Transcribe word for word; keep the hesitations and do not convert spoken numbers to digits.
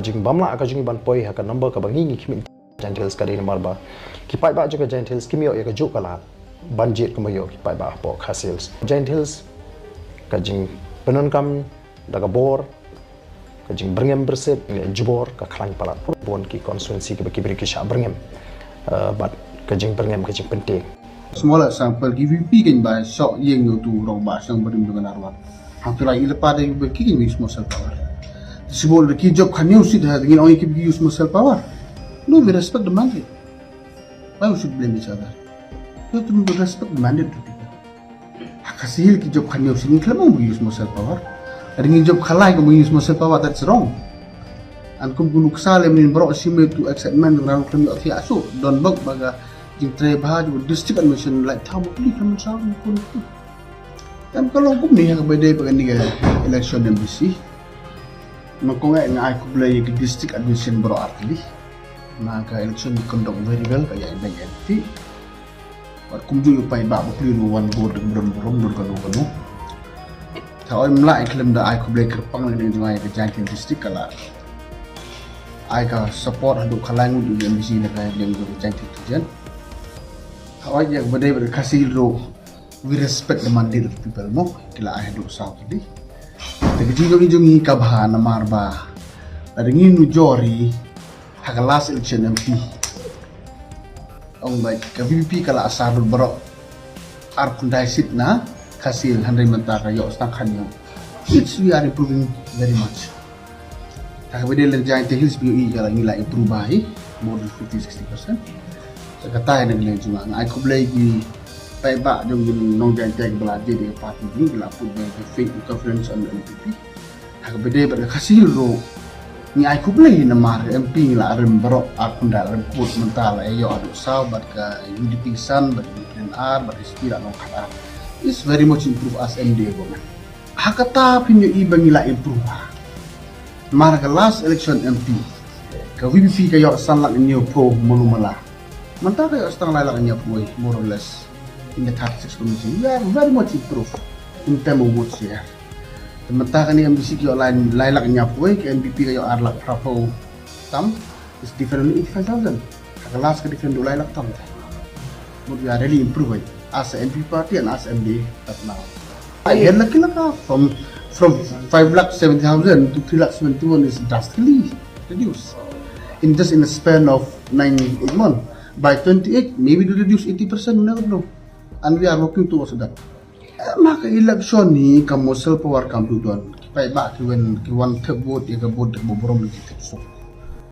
Jingbym lah ka jong ngi ban poi ha ka number kaba ngi ngi khmih Jaintia Hills ka dei namar ba ki paidbah jong ka Jaintia Hills kim ïoh ïa ka juh ka lad ban jied kumba ïoh ki paidbah hapoh Khasi Hills. Jaintia Hills ka jingpyndonkam da ka bor, ka jingbyrngem byrsit, ka jubor, ka khlaiñ palat. Bun ki constituency kiba ki briew ki shah byrngem, eh, bad ka jingbyrngem ka jingpyntieng. Small example, ki VPP kein ba shoh ïing ïa utu u rangbah shnong barim jong ka Narwan. Hangtu la i lypa da ki VPP kein ba use muscle power. Sibol da ki jop khañiew seat ha, ngin ong ïa ki ba ki use muscle power. No, we respect the mandate. Why we should blame each other? We have to respect the mandate of the people. Ha Khasi Hills ki jop khañiew seat ngin khlem ong ba ki use muscle power. Lada ngin jop khalai kum ba ki use muscle power, that's wrong. And kum ki nuksa lem ngin baroh shi mynta tu excitement ngi rang khlem ïoh thiah shuh. Don bok ba ka jingtrei bha jong district administration, like, thaw ba pli khlem sa kum kum. Em, ka long kumne ha kaba dei ba kane ka election MDC. Nga kong eh nga ai khublei ïa ki district administration baroh artylli. Na ka election ki conduct very well, ka ïaid beit ïaid ti. Bad kumjuh ïa u paidbah ba pli ruh wan vote da ka burom burom, dur kano kano. Thaw ym lah ïa khlem da ai khublei kyrpang na ka liang jong nga ïa ka Jaintia District, ka la ai ka support haduh khalai ngut ïa u MDC na ka liang jong ka Jaintia District. Thaw ïa kaba dei bad ka Khasi Hills ruh, we respect the mandate of the people mo, ki la ai haduh saw tylli. Te ka jingïohi jong ngi ka bha namar ba lada ngin nujor ïa ha ka last election MP, ong ba ka VPP ka la asar lut baroh arphew khyndai seat na Khasi Hills, hynrei mynta ka ïoh tang khañiew. It's, we are improving very much. Ha kaba dei la Jaintia Hills ba ïohi ka la, ngi la improve bha hi, more than fifty, sixty percent. Te katai na ka liang jong nga, nga ai khublei ki paidbah jong ngi nong Jaintia kiba la jied ïa ka party jong ngi, ki la put their faith and confidence on the NPP. Ha kaba dei bad ka Khasi Hills ruh, ngi ai khublei namar ka MP ngi la rim baroh arphew khyndai, la rim kut, mynta la ïoh haduh saw, bad ka UDP san, bad UDP ar, bad ka HSPDP la long khatar. It's very much improve as MDA government. Ha kata phin ïohi ba ngi la improve bha. Namar ka last election MP, ka VPP ka ïoh san lak hynñiewphew malu mala. Mynta ka ïoh tang lai lak hynñiewphew, more or less, in the thirty-six constituency. We are very much improved in term of vote share. Te mynta kane ka MDC ka ïoh lai, lai lak hynñiewphew, ka NPP ka ïoh ar lak phraphew tam, is different only eighty-five thousand. Ha ka last ka different dei lai lak tam. But we are really improving as a NPP party and as MDA right now. Ai, heh, laki laka, from, from five lakh seventy thousand to three lakh seventy-one is drastically reduced in just in a span of nine, eight months. By twenty-eight, maybe to reduce eighty percent, you never know. And we are working towards that. Eh, ma ka election hi ka muscle power kam tu don. Ki paidbah ki wan, ki wan thep vote, ïa ka vote da ka burom ki thep suk.